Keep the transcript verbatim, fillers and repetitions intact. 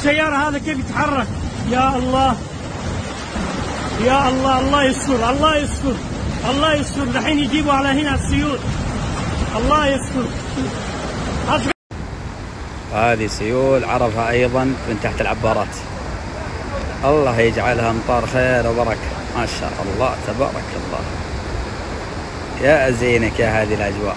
السيارة هذا كيف يتحرك؟ يا الله، يا الله، الله يستر، الله يستر، الله يستر. دحين يجيبوا على هنا السيول. الله يستر. هذه سيول عرفها أيضًا من تحت العبارات. الله يجعلها أمطار خير وبركة. ما شاء الله، تبارك الله. يا أزينك يا هذه الأجواء.